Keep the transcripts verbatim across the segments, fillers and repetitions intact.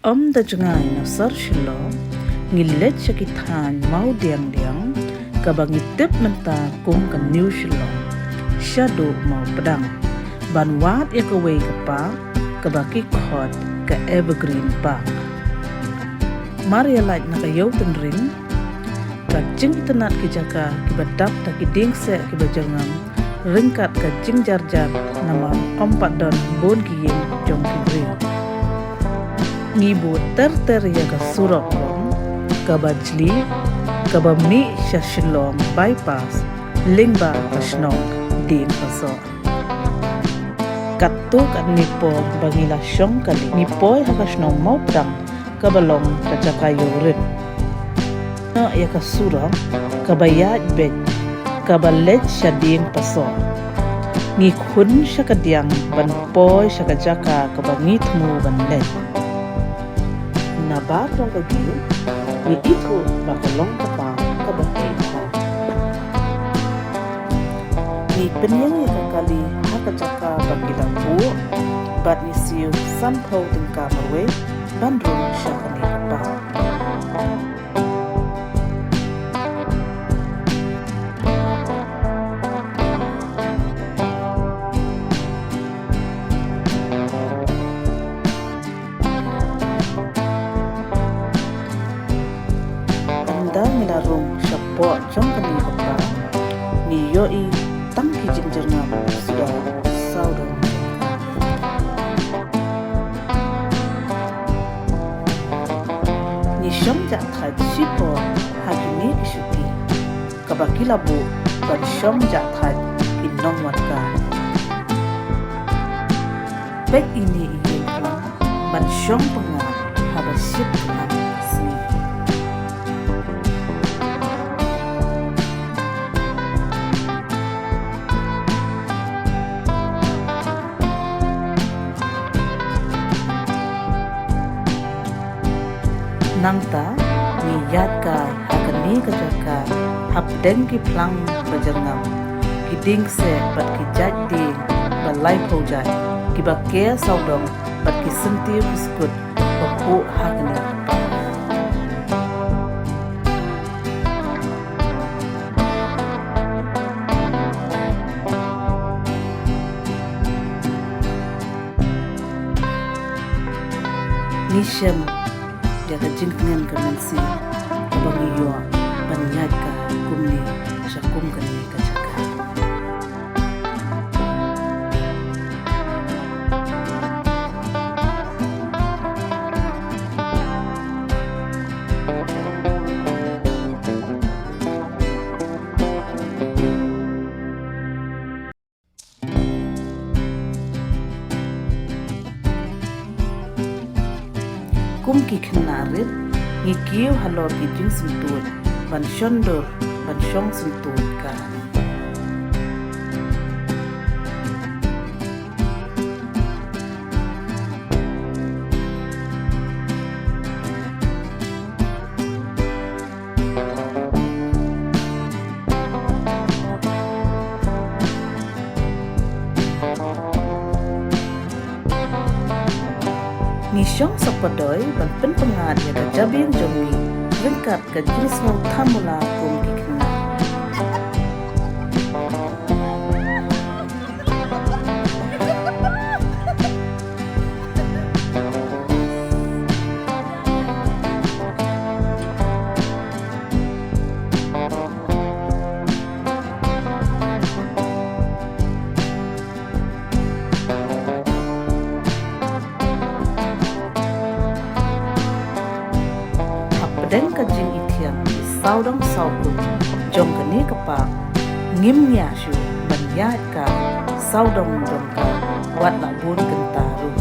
Ym da jngai na sor Shillong, ngi leit sha ki thaiñ Mawdiangdiang, kaba ngi tip mynta kum ka New Shillong, shaduh Mawpdang, ban wad ïa kawei ka park, kaba ki khot ka Evergreen Park. Mar ïa lait na ka Ïew Tynring, ka jingitynnad ki jaka kiba dap da ki dieng kseh kiba jyrngam, ryngkat ka jingjarjar namar ym pat don bun ki ïing jong ki briew. Ngi bud ter ter ïa ka surok rong, kaba jli, kaba mih sha Shillong Bypass, lyngba ka shnong Diengpasoh. Katto katne por ba ngi la shong kali, ngi poi ha ka shnong Mawpdang, kaba long ka jaka ïewrit. Noh ïa ka surok, kaba ïaid beit, kaba leit sha Diengpasoh. Ngi khun sha ka diang ban poi sha ka jaka kaba ngi thmu ban leit. Nabar tang ka gate, ngi ithuh ba ka long ka park kaba heh. Ngi pynïeng ïa ka kali ha ka jaka ba ki la buh, bad ngi siew sanphew tyngka marwei ban rung sha kane ka park. Ynda ngi la rung shapoh jong kane ka park, ngi ïohi tang ki jingjyrngam suda sawdong. Ngi shong jah thait shipor ha kine ki shuki, kaba ki la buh ban shong jah thait ki nongwan kai. Peit ine i ïing khlam ban shong pyngngad haba shit pyngngad ka sngi. Nangta, ngi ïaid kai ha kane ka jaka, hapdeng ki phlang ba jyrngam, ki dieng kseh bad ki jait dieng ba laiphew jait, kiba ker sawdong bad ki syntiew ki skud ba khuh ha kane ka park. Ngi shem ïa ka jingtngen ka mynsiem kaba ngi ïoh ban ïaid kai kumne sha kum kane ka jaka. Kum ki khynnah rit, ngi kiew halor ki jingsyntuid ban shon dur, ban shong syntuid ka. Ngi shong sa pdoi ban pynpyngngad ïa ka jabieng jong ngi ryngkat ka jingsngew thamula kum ki khynnah. Hapdeng ka jingithiang ki sawdong sawkun jong kane ka park, ngim ñiah shuh ban ïaid kai sawdong jong ka, wat la bun kynta ruh.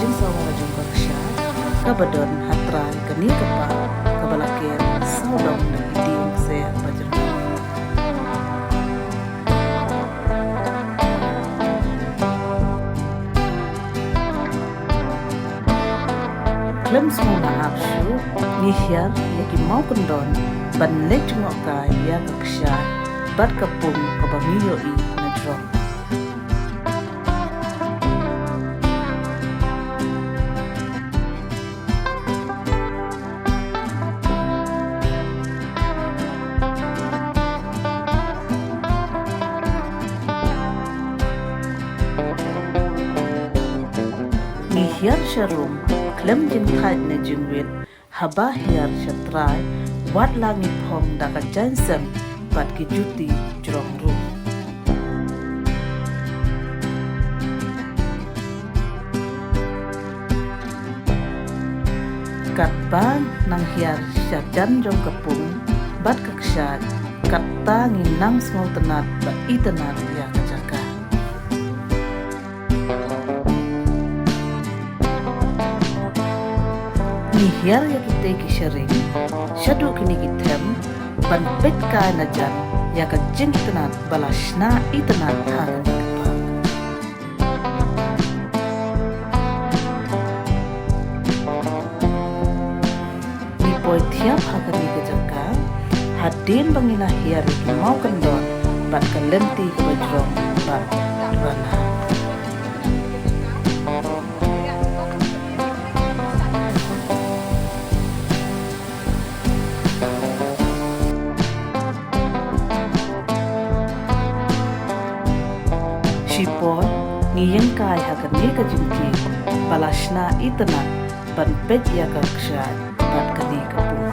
jingsawa jong ka kshaid kaba don ha trai kane ka park, kaba la ker sawdong da ki dieng kseh ba jyrngam. Khlem sngewbha ap shuh, ngi hiar ïa ki mawkyndon ban leit jngohkai ïa ka kshaid bad ka pung kaba ngi ïohi na jrong. Ngi hiar sharum khlem jingthait ne jingwit, haba hiar sha trai, wat la ngi phong da ka jaiñsem bad ki juti jrong ruh. Katba nang hiar sha jan jong ka pung bad ka kshaid, katta ngi nang sngewtynnad bad itynnad ïa ka jaka. Ngi hiar ïa kitei ki sharing shaduh kine ki them ban peit kai na jan ïa ka jingitynnad ba la shna itynnad ha kane ka park. Ngi poi thiap ha kane ka jaka hadien ba ngi la hiar ïa ki mawkyndon bad ka lynti kaba jrong bad rana. Shipor ngi ïeng kai ha kane ka jingkieng ba la shna itynnad ban peit ïa ka kshaid bad kane ka pung.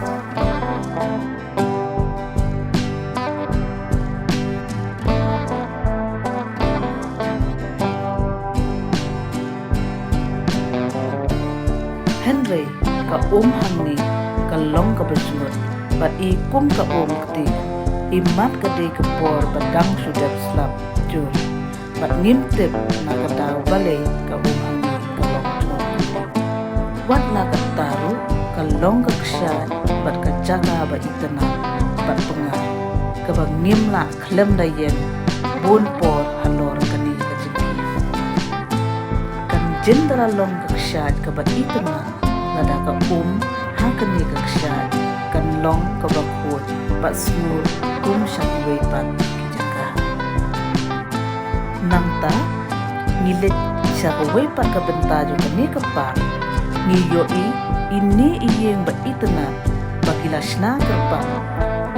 Hynrei ka um hangne ka long kaba jngut bad i kum ka um kti, imat ka dei ka por ba dang shu dep slap jur bad ngim tip na ka daw balei ka um hangne ka long jngut kti. Wat la katta ruh ka long ka kshaid bad ka jaka ba itynnad bad pyngngad kaba ngim lah khlem da ïeng bun por halor kane ka jingkieng. Kan jin da la long ka kshaid kaba itynnad lada ka um ha kane ka kshaid kan long kaba khuid bad sngur kum sha kiwei pat ki jaka. Nangta ngi leit sha kawei pat ka bynta jong kane ka park, ngi ïohi ine i ïing ba itynnad ba ki la shna kyrpang,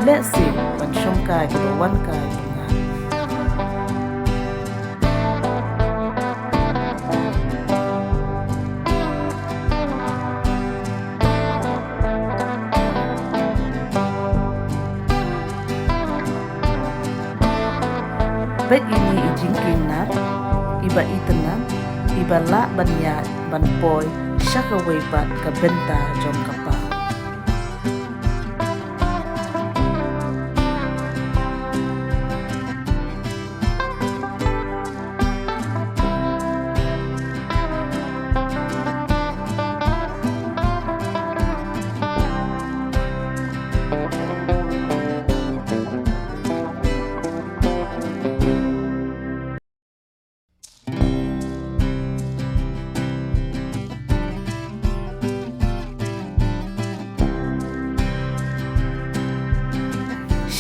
lehse ban shong kai kiba wan kai pyngngad. Peit ine i jingkieng nar iba itynnad iba lah ban ïaid ban poi sha kawei pat ka bynta jong ka park.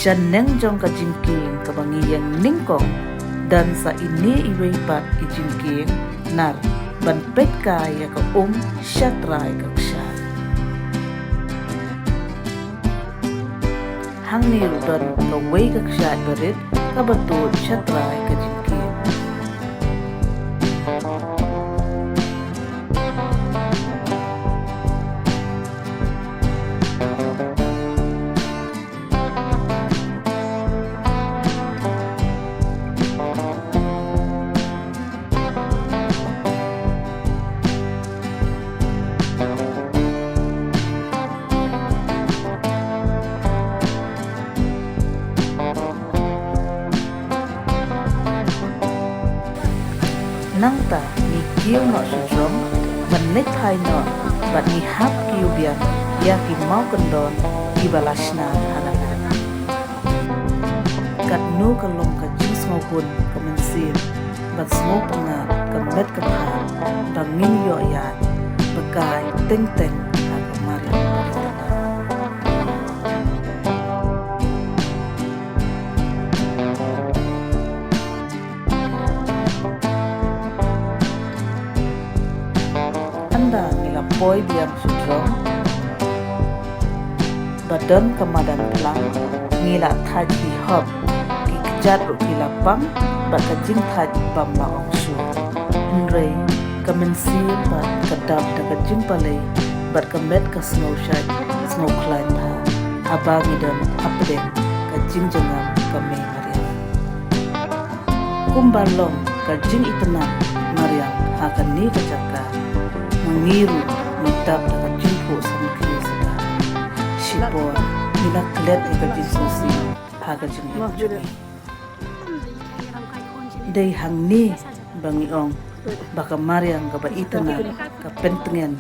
Shaneng jong ka jingkieng kaba ngi ïeng nyngkong, don sa ine iwei pat i jingkieng nar ban peit kai ïa ka um shatrai ka kshaid. Hangne ruh don kawei ka kshaid barit kaba tuid shatrai ka jingkieng. Nangta ngi kiew noh sha jrong ban Leit phai noh bad ngi hap ki ïa u biang ïa ki mawkyndon kiba la shna ha la ngat. Katno ka long ka jingsngewhun ka mynsiem bad sngewpyngngad ka met ka phad ba ngin ïoh ïaid ba kai teng teng ha ka mariang. Ynda ngi la poi biang sha jrong ba don ka madan phlang, ngi la thait ki hok, ki kjat ruh ki la pang bad ka jingthait bym la ong shuh. Hynrei ka mynsiem bad ka dap da ka jingpalei bad ka met ka sngewshait sngewkhlaiñ bha haba ngi don hapdeng ka jingjngam ka mei mariang. Kumba long ka jingitynnad mariang ha kane ka jaka, ma ngi ruh ngi dap da ka jingphuh samrkhie sdang. Shipor ngi la klet ïa ka jingsngewsih ha ka jingim jong ngi. Dei hangne ba ngi ong ba ka mariang kaba itynnad ka pyntngen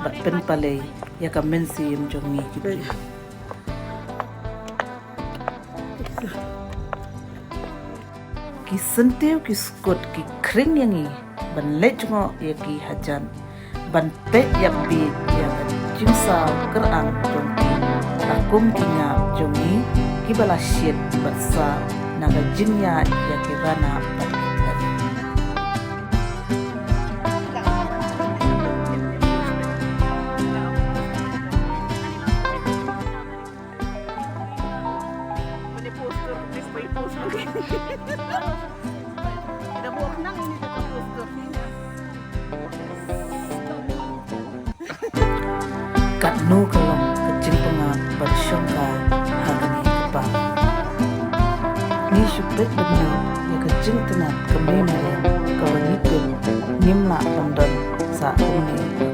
bad pynpalei ïa ka mynsiem jong ngi ki briew. Ki syntiew ki skud ki khring ïa ngi ban leit jngoh ïa ki hajan, ban peit ïa bit ïa ka jingsaw kyrang jong ki, la kum ki ñiah jong ngi kiba la shit bad saw na ka jingïaid ïa ki ranab bad ki phet. Katno ka long ka jingpyngngad ban shongkai ha kane ka park. Ngi shu peit bniah ïa ka jingtynnad ka mei mariang kaba ngi tip ngim lah ban don sah kumne ha